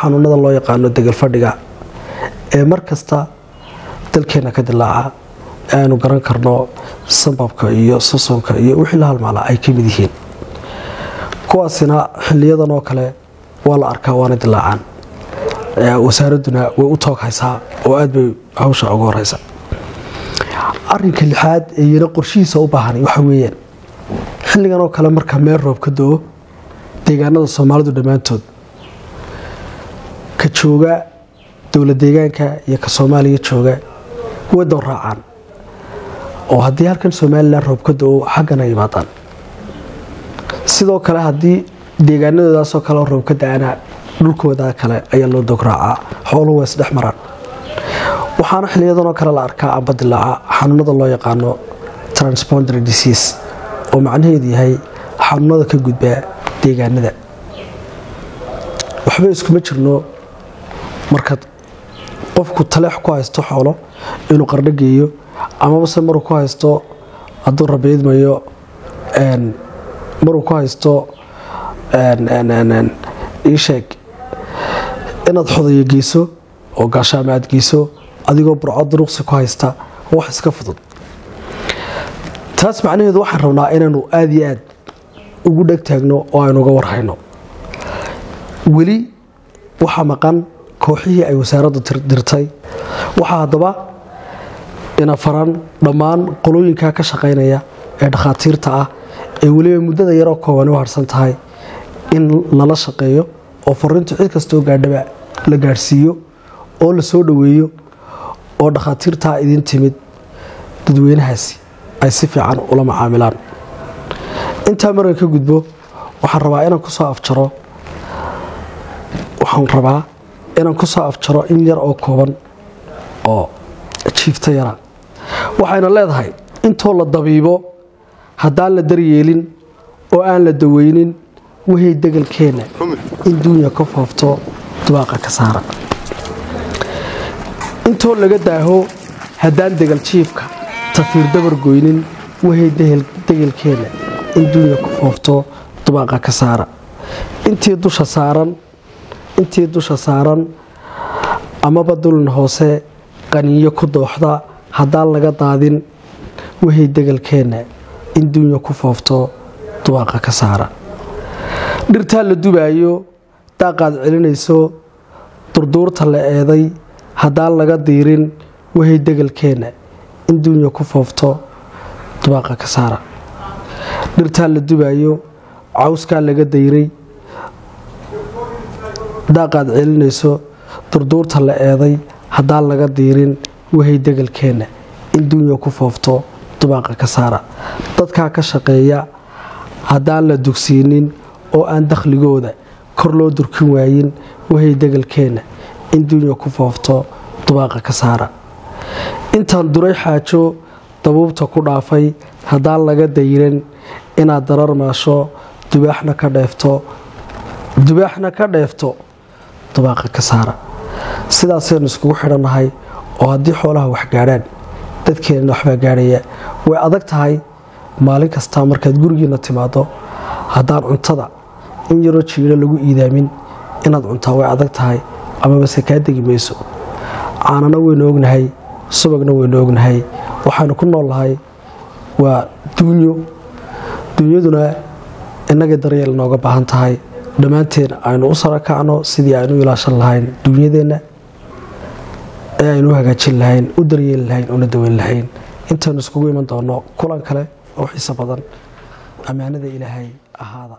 Xanuunada loo yaqaano degal fadhiga ee mar kasta dalkeena ka dilaaca ee aynu garan karno, sambabka iyo sosonka iyo wixii la halmaala ay ka mid yihiin, kuwaasina xiliyadan oo kale waa la arkaa waana dilaacaan. Wasaaradduna way u toog haysaa oo aad bay hawsha uga horeysa. Arinka lixaad ee iyana qorshihiisa u baahan waxa weeyaan, xilligan oo kale marka meel roob ka do-o, deegaanada Soomaalidu dhammaantood, ka jooga dowlad deegaanka iyo ka Soomaaliya jooga, way doon raacaan, oo haddii halkan Somalilan roob ka do-o xaggana yimaadaan. Sidoo kale haddii deegaanadoodaasoo kale roob ka da-ana, dhulkooda kale ayaa loo dog raacaa, xooluhu waa isdhex maraan. Waxaana xiliyadanoo kale la arkaa amba dilaaca xanuunada loo yaqaano transpondary disease, oo macnaheedu yahay xanuunada ka gudba deegaanada. Waxba iskuma jirno markaad qofku taleex ku haysto xoolo inuu qardho geeyo, amabase maruu ku haysto, hadduu rabiidmayo, maruu ku haysto iisheeg, inaad xodayo geyso oo gaashaama aad geyso adigoo Burco duruqsi ku haysta, wax iska fudud. Taas macnaheedu waxaan rabnaa inaynu aada iyo aad ugu dheg taagno oo aynu uga warhayno. Weli waxaa maqan kooxihii ay wasaaraddu dirtay. Waxaa haddaba ina faran dhammaan qolooyinkaa ka shaqaynaya ee dhakhaatiirta ah ee weliba muddada yaroo kooban u harsan tahay in lala shaqeeyo oo fariintu cid kastoo gaadhaba la gaadhsiiyo oo la soo dhoweeyo, oo dhakhaatiirtaa idin timid dadweynahaasi ay si fiican ula macaamilaan. Intaa markan ka gudbo, waxaan rabaa inaan kusoo afjaro, waxaan rabaa inaan kusoo afjaro in yar oo kooban oo jiifta yara. Waxayna leedahay: intoo la dabiibo haddaan la daryeelin oo aan la daweynin, wahay degalkeenna in duunya ka foofto dubaaqa ka saara. Intoo laga daaho haddaan degal jiifka tafiir dabar goynin, wahay degelkeenna in duunya ku foofto dubaaqa ka saara. Intii dusha saaran, intii dusha saaran amaba dulin hoose qaniyo ku dooxda haddaan laga daadin, wahay degalkeenna in duunya ku foofto dubaaqa ka saara. Dhirtaa la dubaayo, daaqaad celinayso, durduurta la eeday haddaan laga diirin, wahay degalkeenna in duunya ku foofto dubaaqa ka saara. Dhirtaa la dubaayo, cawskaa laga dayray, daaqaad celinayso, durduurta la eeday haddaan laga diirin, wahay degalkeenna in duunya ku foofto dubaaqa ka saara. Dadkaa ka shaqeeya haddaan la dugsiinin oo aan dakhligooda kor loo durkin waayin, wahay degalkeenna in duunya ku foofto dubaaqa ka saara. Intaan duray xaajo dabuubta ku dhaafay haddaan laga dayran, inaad darar maasho dubaaxna ka dheefto, dubaaxna ka dheefto dubaaqa ka saara. Sidaasaynu iskugu xidhannahay, oo haddii xoolaha wax gaadhaan dadkeenna waxbaa gaadhaya. Way adag tahay maalin kasta markaad gurigiina timaado haddaan cuntada in yaroo jiiro lagu iidaamin inaad cuntaa, way adag tahay amabase kaa degi mayso. Caanana waynu ognahay, subagna waynu ognahay. Waxaanu ku noolnahay waa duunyo, duunyaduna innagay daryeel nooga baahan tahay. Dhammaanteen aynu u sara kacno sidii aynu u ilaashan lahayn duunyadeenna ee aynu u hagaajin lahayn, u daryeeli lahayn, una daweyn lahayn. Intaynu iskugu iman doono kulan kale oo xiiso badan, ammaanada Ilaahay ahaada.